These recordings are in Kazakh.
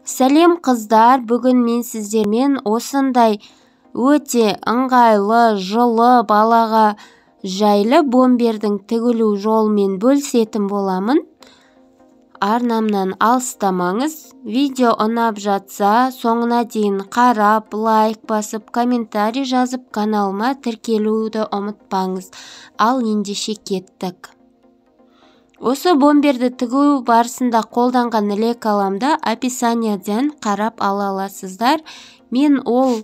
Сәлем қыздар, бүгін мен сіздермен осындай өте ыңғайлы, жылы, балаға жайлы бомбердің тігілу жолымен бөлісетін боламын. Арнамнан алыстамаңыз. Видео ұнап жатса, соңына дейін қарап, лайк басып, комментарий жазып, каналыма тіркелуді ұмытпаңыз. Ал ендеше кеттік. Осы бомберді тігу барысында қолданған лекаламды описаниядан қарап ала аласыздар. Мен ол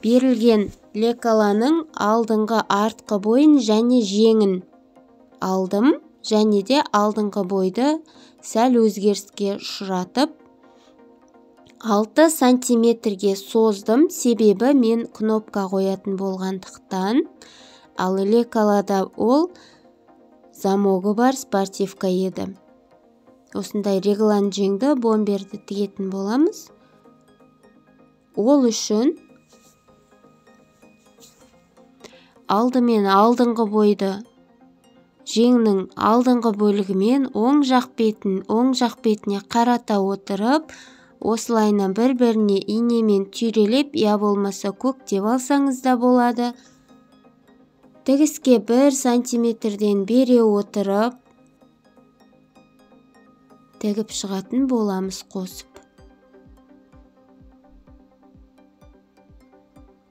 берілген лекаланың алдыңғы артқы бойын және жеңін алдым, және де алдыңғы бойды сәл өзгеріске ұшыратып 6 сантиметрге создым, себебі мен кнопка қоятын болғандықтан. Ал лекалада ол замогы бар спортивка еді. Осындай реглан жеңді бомберді тігетін боламыз. Ол үшін алдымен алдыңғы бойды жеңнің алдыңғы бөлігімен оң жақ бетін оң жақ бетіне қарата отырып, осылайынан бір-біріне инемен түйрелеп, я болмаса көктеп алсаңыз да болады. Тігіске 1 сантиметрден бере отырып, тігіп шығатын боламыз қосып.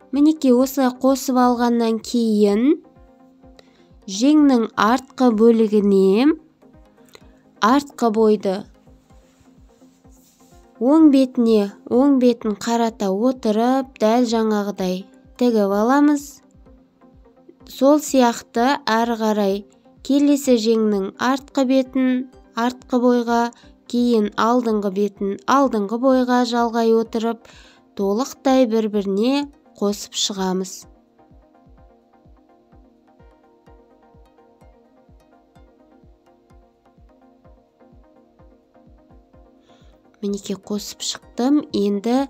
Мінекей осылай қосып алғаннан кейін жеңнің артқы бөлігіне артқы бойды оң бетіне оң бетін қарата отырып, дәл жаңағыдай тігіп аламыз. Сол сияқты әрі қарай келесі жеңнің артқы бетін артқы бойға, кейін алдыңғы бетін алдыңғы бойға жалғай отырып, толықтай бір-біріне қосып шығамыз. Мінекей қосып шықтым. Енді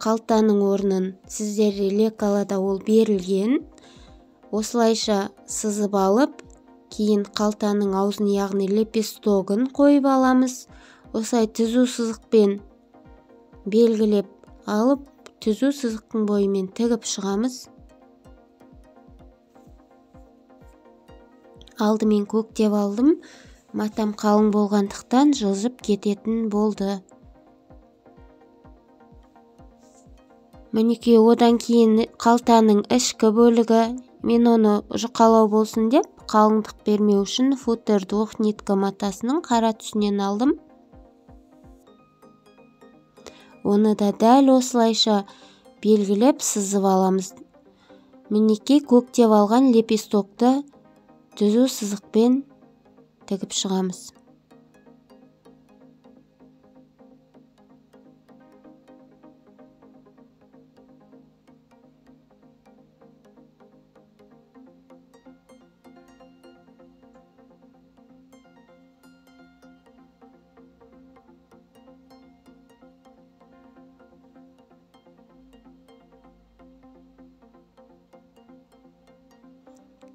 қалтаның орнын сіздерде лекалада ол берілген. Осылайша сызып алып, кейін қалтаның аузын, яғни лепестогын қойып аламыз. Осылай түзу сызықпен белгілеп алып, түзу сызықтың бойымен тігіп шығамыз. Алдымен көктеп алдым. Матам қалың болғандықтан жылжып кететін болды. Мінекей одан кейін қалтаның ішкі бөлігі, мен оны жұқалау болсын деп, қалыңдық бермеу үшін футер двухнитка матасының қара түсінен алдым. Оны да дәл осылайша белгілеп сызып аламыз. Мінекей көктеп алған лепестокты түзу сызықпен тігіп шығамыз.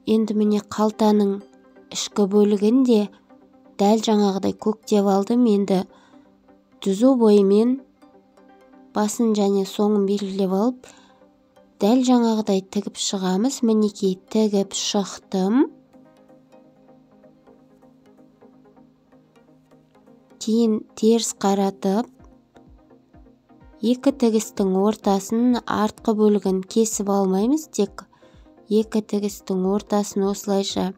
Енді міне қалтаның ішкі бөлігін де дәл жаңағыдай көктеп алдым. Енді түзу бойымен басын және соңын белгілеп алып, дәл жаңағыдай тігіп шығамыз. Мінекей тігіп шықтым. Кейін теріс қаратып, екі тігістің ортасын, артқы бөлігін кесіп алмаймыз, тек екі тігістің ортасын осылайша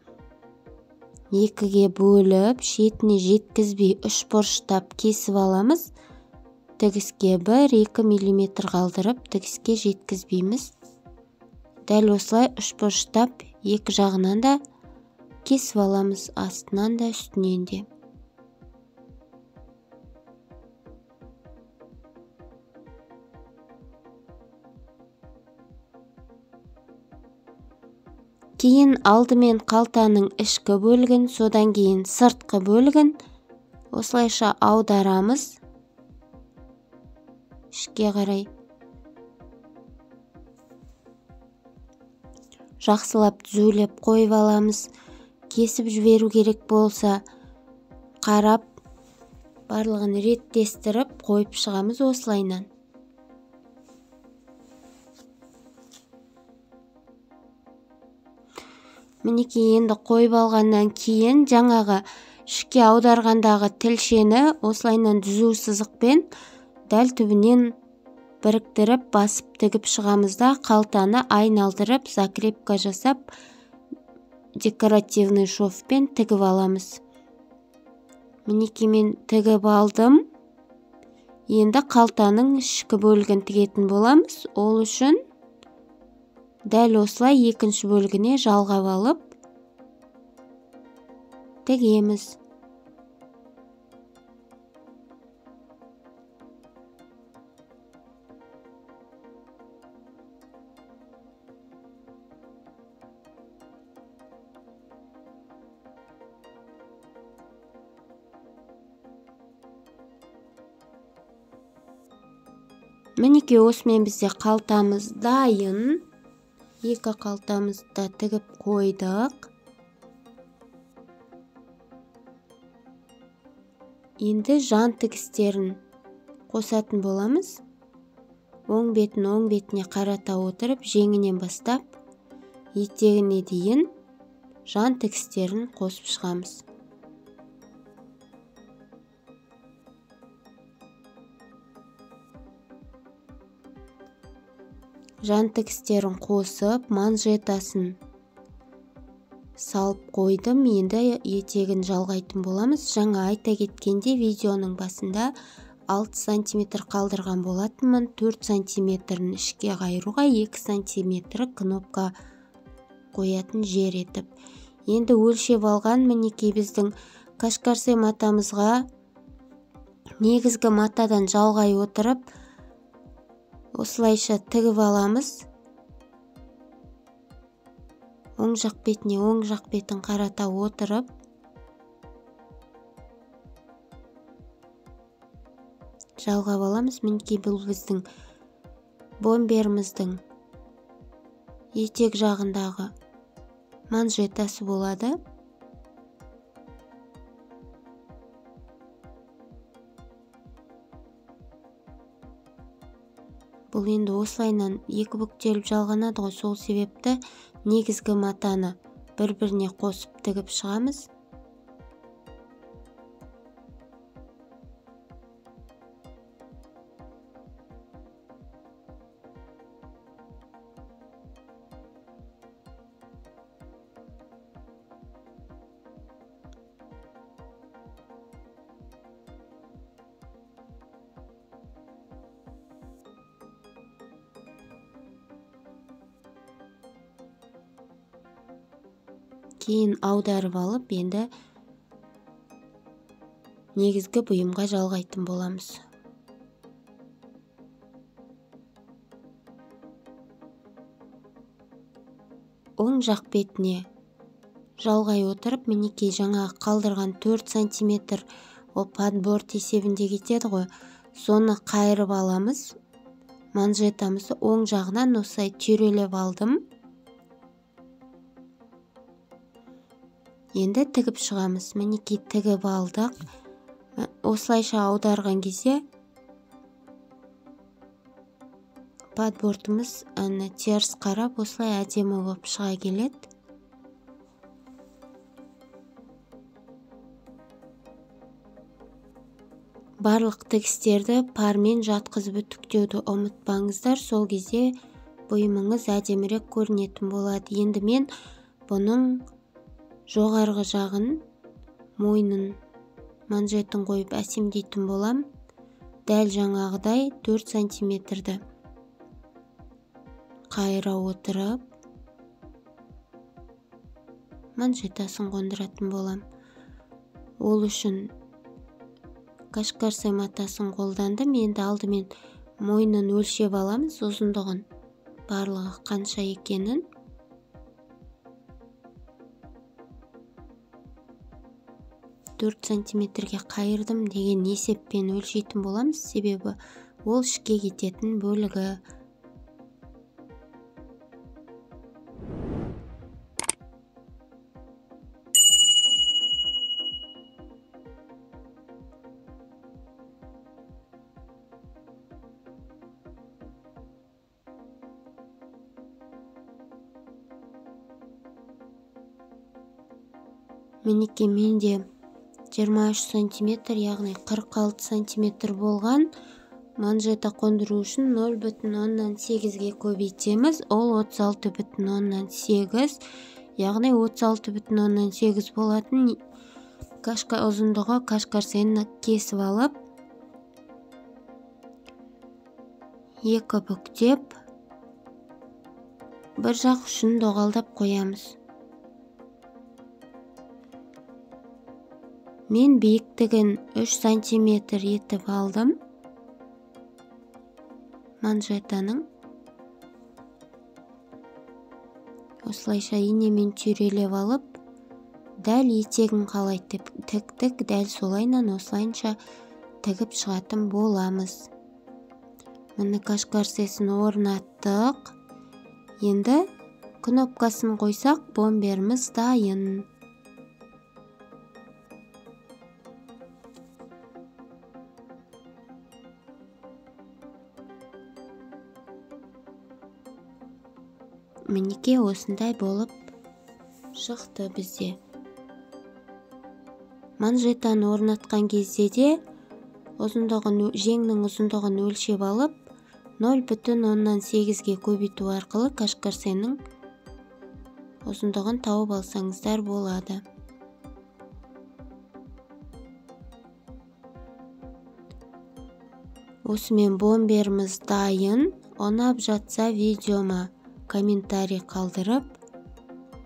екіге бөліп, шетіне жеткізбей үш бұрыштап кесіп аламыз. Тігіске 1-2 миллиметр қалдырып, тігіске жеткізбейміз. Дәл осылай үш бұрыштап екі жағынан да кесіп аламыз, астынан да үстінен де. Кейін алдымен қалтаның ішкі бөлігін, содан кейін сыртқы бөлігін осылайша аударамыз ішке қарай. Жақсылап түзулеп қойып аламыз. Кесіп жіберу керек болса, қарап Барлығын реттестіріп қойып шығамыз осылайынан. Мінекей, енді қойып алғаннан кейін жаңағы ішке аударғандағы тілшені осылайынан түзу сызықпен дәл түбінен біріктіріп басып тігіп шығамыз да, қалтаны айналдырып закрепка жасап декоративный шовпен тігіп аламыз. Мінекей, мен тігіп алдым. Енді қалтаның ішкі бөлігін тігетін боламыз. Ол үшін дәл осылай екінші бөлігіне жалғап алып тігеміз. Мінекей, осымен бізде қалтамыз дайын. Екі қалтамызды да тігіп қойдық. Енді жан тігістерін қосатын боламыз. Оң бетін оң бетіне қарата отырып, жеңінен бастап етегіне дейін жан тігістерін қосып шығамыз. Жан тігістерін қосып, манжетасын салып қойдым. Енді етегін жалғайтын боламыз. Жаңа айта кеткенде видеоның басында 6 сантиметр қалдырған болатынмын. 4 сантиметрін ішке қайыруға, 2 сантиметрі кнопка қоятын жер етіп. Енді өлшеп алған мінекей біздің кашкарсе матамызға негізгі матадан жалғай отырып осылайша тігіп аламыз. Оң жақ бетіне оң жақ бетін қарата отырып жалғап аламыз. Мінекей, бұл біздің бомберіміздің етек жағындағы манжетасы болады. Бұл енді осылайынан екі бүктеліп жалғанады ғой, сол себепті негізгі матаны бір-біріне қосып тігіп шығамыз. Кейін аударып алып, енді негізгі бұйымға жалғайтын боламыз. Оң жақ бетіне жалғай отырып, мінекей жаңа қалдырған 4 сантиметр ол подборт есебінде кетеді ғой, соны қайырып аламыз. Манжетамызды оң жағынан осылай түйрелеп алдым. Енді тігіп шығамыз. Мінекей, тігіп алдық. Осылайша аударған кезде подбортымыз теріс қарап осылай әдемі болып шыға келеді. Барлық тігістерді пармен жатқызып үтіктеуді ұмытпаңыздар, сол кезде бұйымыңыз әдемірек көрінетін болады. Енді мен бұның жоғарғы жағын, мойнын, манжетін қойып әсемдейтін болам. Дәл жаңағыдай 4 сантиметрді қайыра отырып манжетасын қондыратын болам. Ол үшін кашкарсай матасын қолдандым. Енді алдымен мойнын өлшеп аламыз, ұзындығын, барлығы қанша екенін. 4 сантиметрге қайырдым деген есеппен өлшейтін боламыз, себебі ол ішке кететін бөлігі. Мінекей менде 23 сантиметр, яғни 46 сантиметр болған. Манжета қондыру үшін 0,8-ге көбейтеміз. Ол 36,8, яғни 36,8 болатын кашка ұзындығы кашкарсені кесіп алып, екі бүктеп, бір жақ ұшын доғалдап қоямыз. Мен биіктігін 3 сантиметр етіп алдым манжетаның. Осылайша инемен түйрелеп алып, дәл етегін қалай тіктік, дәл солайынан осылайынша тігіп шығатын боламыз. Міне кашкарсесін орнаттық. Енді кнопкасын қойсақ, бомберіміз дайын. Мінекей осындай болып шықты бізде. Манжетаны орнатқан кезде де ұзындығын, жеңнің ұзындығын өлшеп алып, 0,8-ге көбейту арқылы кашкарсенің ұзындығын тауып алсаңыздар болады. Осымен бомберіміз дайын. Ұнап жатса видеома комментарий қалдырып,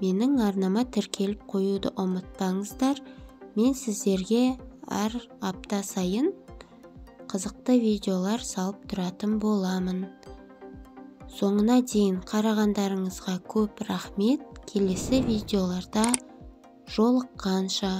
менің арнама тіркеліп қоюды ұмытпаңыздар. Мен сіздерге әр апта сайын қызықты видеолар салып тұратын боламын. Соңына дейін қарағандарыңызға көп рахмет. Келесі видеоларда жолыққанша.